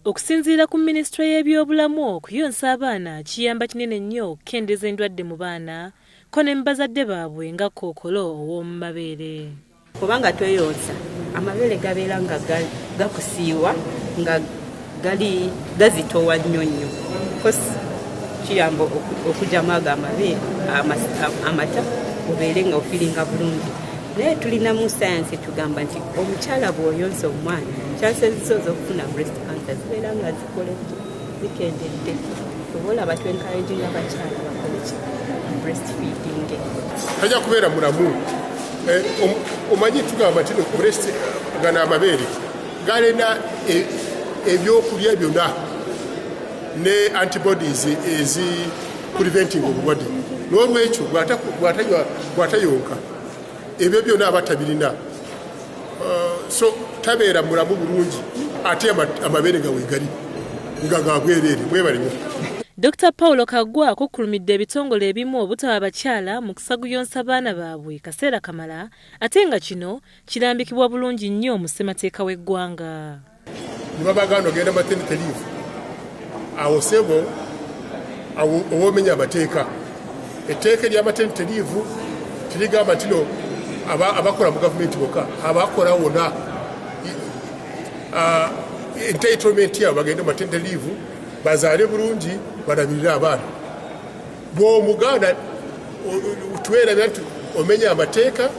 Okusinziira ku minisitule y'ebyobulamu, okuyonsa abaana kiyamba kinene nnyo okukendeeza endwadde mu baana ko ne mu bazadde baabwe nga kookolo ow'omu mabeere. Kubanga tweyonsa, amabeere gabeera nga gakusiiwa nga gali gazitowa nnyo nnyo. Course kiyamba okugyamu ago amabeere, amata, obeere nga ofeelinga bulungi. Naye tulinamu sayansi tugamba nti omukyala bw'oyonsa omwana, chances zo ez'okufuna breast cancer zibeera nga zikoledde, zikendedde. Oba olaba twencouraginga abakyala bakole ki? Breast feeding. Tajja kubeera mulamu. Omanyi tugamba nti breast, gano amabeere galina ebyokulya byonna ne antibodies ezi preventing obulwadde. N'olwekyo bw'atayonka, ebyo byonna aba tabirina, so tabeera mulamu bulungi, ate amabeere nga wegali nga gabwereere. Mwebale nnyo. Dr Paulo Kaggwa akukkulumidde ebitongole ebimu obutaba abakyala mu kusaguyonsa baana baabwe kaseera kamala, ate nga kino kirambikibwa bulungi nnyo mu ssemateeka w'eggwanga. Ne babagamba ogenda maternity leave, awo sebo awo owomenya amateeka. Etteeka erya maternity leave terigamba nti no abakola mu gavumenti bokka, abakola wonna entitlement yaabwe bagende maternity leave, bazaale bulungi, balabirire abaana. Bw'omugaana, twerabira nti omenya amateeka,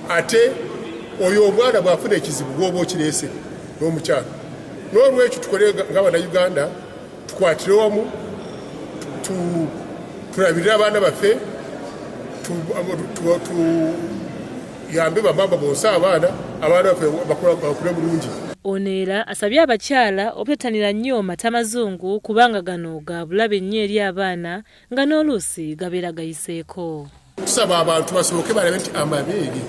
ate oyo omwana bw'afuna ekizibu bw'oba okireese n'omukyala. N'olwekyo tukole nga Bannayuganda, tukwatire wamu, tulabirire abaana baffe, tuyambe bamama bonsa abaana, abaana baffe bakule bulungi. Ono era asabye abakyala obutettanira nnyo mata mazungu, kubanga gano ga bulabe nnyo eri abaana nga n'oluusi gabeera gayiseeko. Tusaba abantu basooke balabe nti amabeere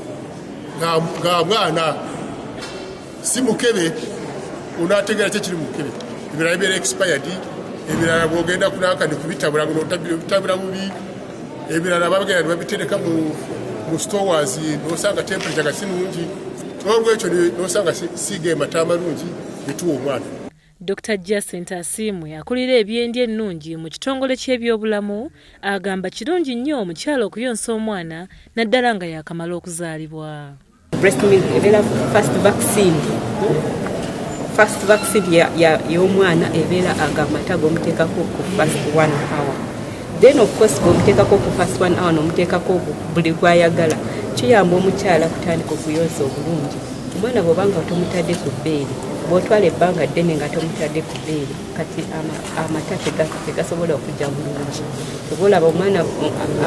ga mwana, si mukebe onaategeera ki ekiri mu mukebe. Ebirala bibeera expired, ebirala bw'ogenda kunanka ne kubitabula bitabula bubi, ebirala babagenda ne babitereka mu stores, n'osanga temperature nga si nnungi. N'olwekyo n'osanga si ge mata amalungi getuwa omwana. Dr Jacinta Asiimwe akulira ebyendya ennungi mu kitongole ky'ebyobulamu agamba kirungi nnyo omukyala okuyonsa omwana, naddala nga yaakamala okuzaalibwa. Breast milk ebeera first vaccine. First vaccine y'omwana ebeera ago amata g'omuteekako ku first 1 hour. Then of course bw'omuteekako ku first 1 hour n'omuteekako buli gw'ayagala, kiyamba omukyala kutandika okuyonsa obulungi. Omwana bw'oba nga tomutadde ku bbeere, bw'otwala ebbanga ddene nga tomutadde ku bbeere, kati amata tegasobola okujja bulungi. Oba olaba omwana,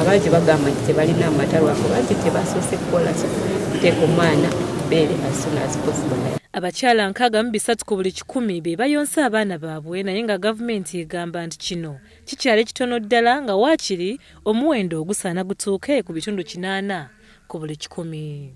abangi bagamba nti tebalina amata lwakuba nti tebasoose kukola ki, kuteeka omwana ku bbeere as soon as possible. Abakyala 63 ku buli 100 be bayonsa abaana baabwe, naye nga gavumenti egamba nti kino kikyali kitono ddala, nga waakiri omuwendo ogusaana gutuuke ku bitundu 8 ku buli 100.